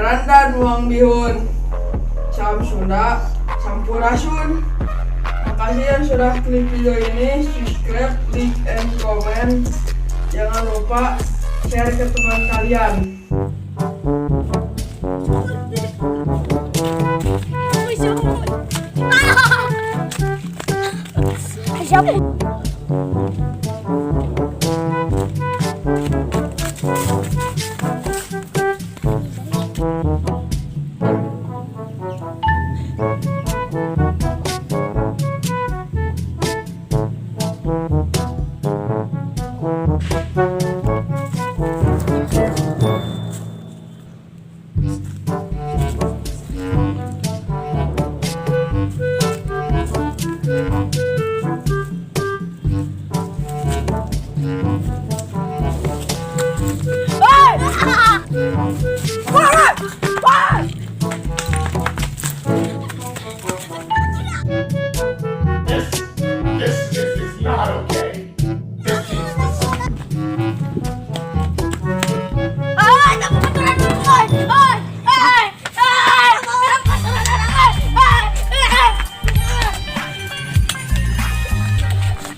Randa nuang bihun. Salam Sunda, Sampurasun. Makasih yang sudah klik video ini, subscribe, like, and comment. Jangan lupa share ke teman kalian.